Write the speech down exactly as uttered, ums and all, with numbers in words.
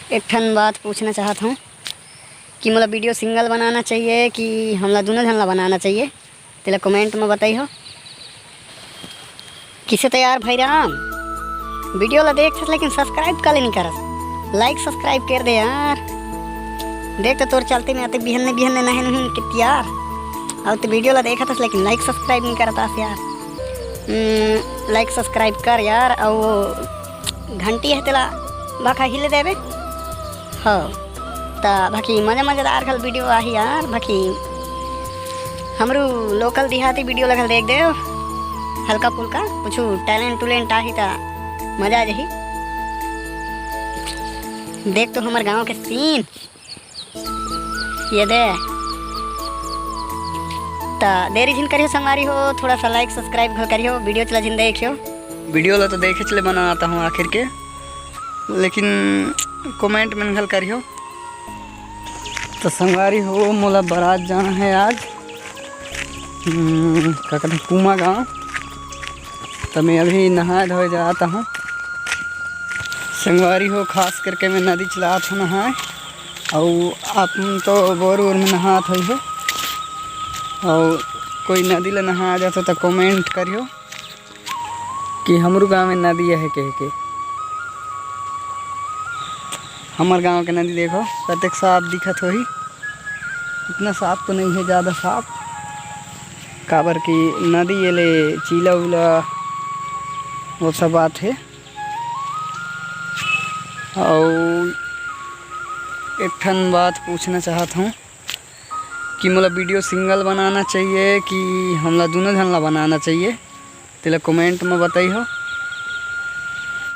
एक ठन बात पूछना चाहत हूँ कि मोला वीडियो सिंगल बनाना चाहिए कि हमला दोनों झन ला बनाना चाहिए, तेला कमेंट में बताई हो। किसे तो यार भाई राम, वीडियो ला देखथस लेकिन सब्सक्राइब काले नहीं करस? लाइक सब्सक्राइब कर दे यार। देख तो तोर चलते में आते बिहन्ने बिहन्ने नहे नहीं कित यार, और तो वीडियो ला देखथस लेकिन लाइक सब्सक्राइब नहीं करत आस यार। हम्म, लाइक सब्सक्राइब कर यार, और वो घंटी है तेला बाखा हिले देबे। हो त बाकी मजा मजेदार घल वीडियो आही यार। बाकी हमरू लोकल देहाती वीडियो लगल देख देव, हल्का फुल्का कुछ टैलेंट टूलेंट आही त मजा आ जाही। देख तो हमर गांव के सीन ये दे। त देरी झिन करियो संगवारी हो, थोड़ा सा लाइक सब्सक्राइब घल करियो, वीडियो चला झिन देखियो। वीडियो ला तो देखे चले बनाता हूँ आखिर के, लेकिन कमेंट में घल करियो। तो संगवारी हो, मोला बारात जाना है आज, हम्म, का कहते हैं, पूमा गांव। तो मैं अभी नहाए धोए जाता हूँ संगवारी हो, खास करके मैं नदी चलात हूँ नहाए, और आप तो बोर वोर में नहात होई हो, और कोई नदी ले नहा जाता तो कमेंट करियो कि हमरू गांव में नदी है कह के। हमर गांव के नदी देखो, कतेक साफ दिखत होही। इतना साफ तो नहीं है, ज़्यादा साफ, काबर कि नदी ये ले चीला उला वो सब बात है। और एक ठन बात पूछना चाहत हूँ कि मोला वीडियो सिंगल बनाना चाहिए कि हमला दोनों झन ला बनाना चाहिए, तेला कमेंट में बताई हो।